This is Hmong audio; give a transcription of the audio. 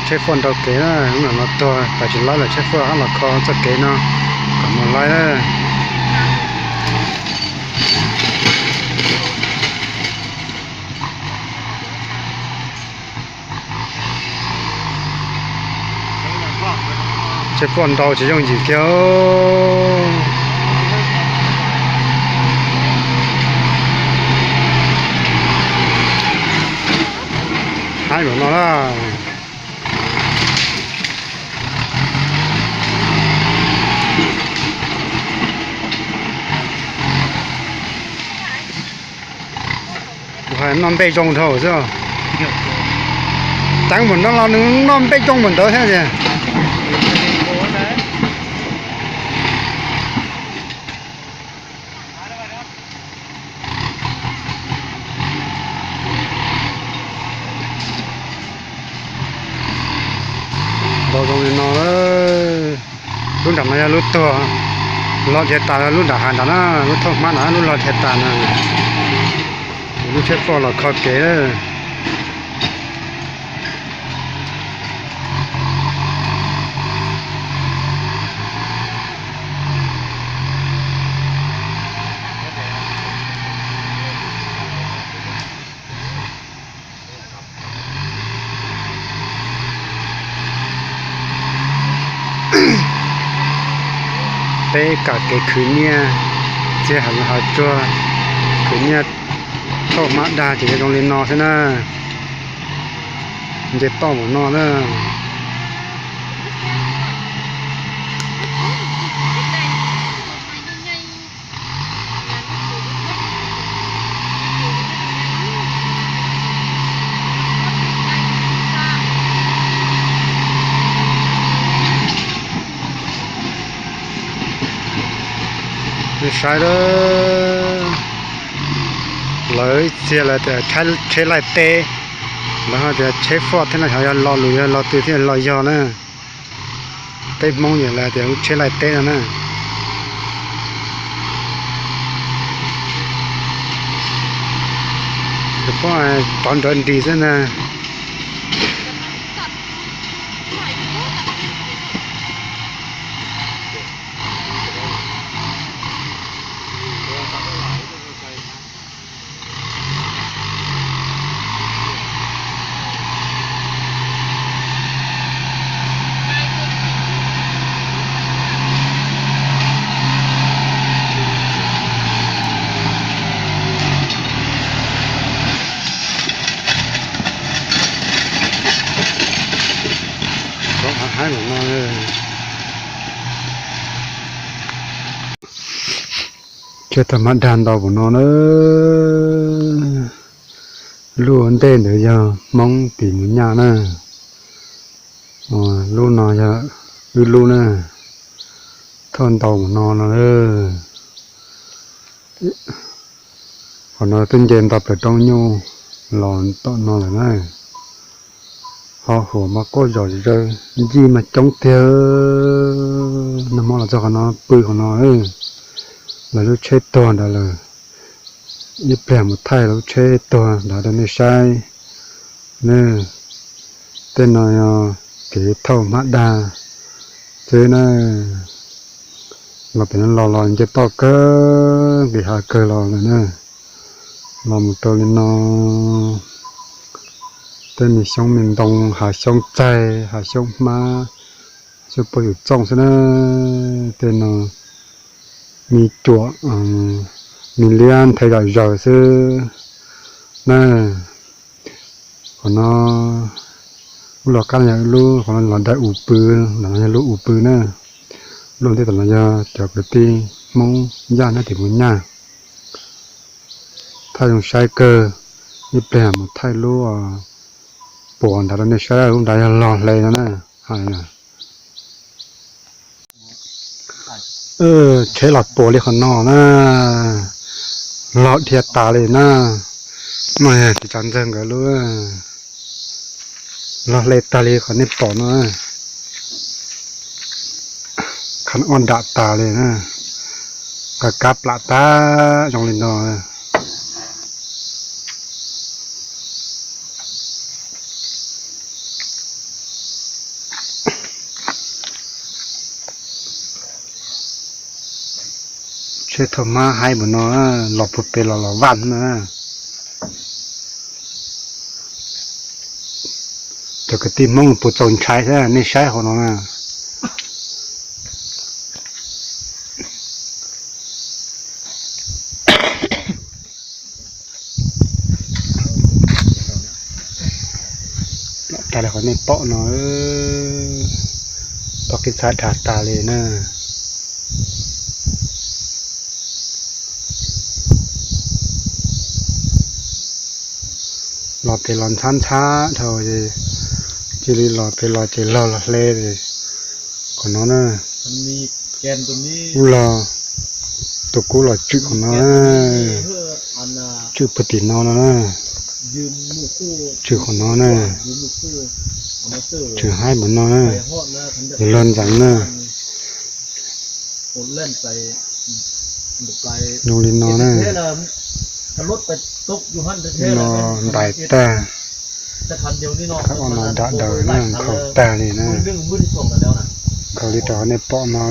Tsheb foj nrau kev na, hnub no tuag tas tsis laib lawm, tsheb foj hab los kho txoj kev no kom mus laib na. Tsheb foj nrau tsis yooj yim kiag. Haib mus no na. Noj npej zoo dhau xwb. Teev mus no los nws noj npej zoo mus ntawd thiab tiag. Nrau zoo li no, lub nram no yog lub tuag, log dhia tas lub nram hav nrad na, lub thauj hmab nrad lub log dhia tas na. Lub tsheb foj los kho kev. Peb kam kev khwv nyiaj, txij hav zoov hav tsuag, khwv nyiaj thauj hmab dag ces zoo li no xwb na. Nce toj mus no na. Nej saib, lawv txia lawv tias tsheb laij teb, lawv ho tias tsheb foj thiab no xyov yog lo lus yog lo twg thiaj lo yog na. Peb Hmoob yog lawv tias lub tsheb laij teb no na. Poj rov nrawv nris xwb na. Tsheb thauj hmab dag ntau npaum no na. Lub ua ntej ntawd yog Hmoob tim mus nyaj na. Lub no yog wb lub na. Thauj ntau npaum no no. Qhov no twb nce nto plaws roob nyuj los tom no lawm na. Ho huam mas quaj zom zaws, ncig mas coob tiag. Nag hmo los txog qhov no pw qhov no, lawv lub tsheb tuag ntawd lawm. Ib pliag mus thaij lub tsheb tuag nrad rau nej saib. Tej no yog kev thauj hmab dag xwb na. Los pem no los los nce toj kawg nqis hav kawg los lawm na. Los mus rau li no, tej me xyoob me ntoo, hav xyoob txaig, hav xyoob hmab, xyoob pog yus txooj xwb na. Tej no me cuam, me liab nthe zom zaws xwb na. Qhov no, lub los qab no yog lub, qhov no los daim u pw, los no yog lub u pw na. Lub ntej tom no yog cov kwv tij Hmoob Yaj nyob tim mus nyaj. Thaij zoo saib kawg, ib pliag mus thaij lub puas nrad rau nej saib, lub nrad yog log hle no na. Tsheb los puas li qhov no na, log dhia tas li na. No yog txiv tsav ntxawg nkawd lub, log hle tag li qhov nej pom no. Khav ua nram tas li na, nqa kab plam tag zoo li no. Tej thaum hmab haib npaum no, los puag pem los los vaj na. Cov kwv tij Hmoob puas txaus ntshai thiab, nej saib hauv no na. Tas li qhov nej pom no, pom qij txha dhas tas li na. Los pem los ntxhab ntxhab dhau, cia li los pem los ces log los hle. Qhov no na, ub, los tus kub los tswm qhov no, tswm puag tim no no na, tswm qhov no na, tswm haib npaum no na, yog log ntxeev na. Zoo li no na, no ntais tag, qhov no dam daws na, nkhaus tag li na. Nkhaus li rau nej pom no.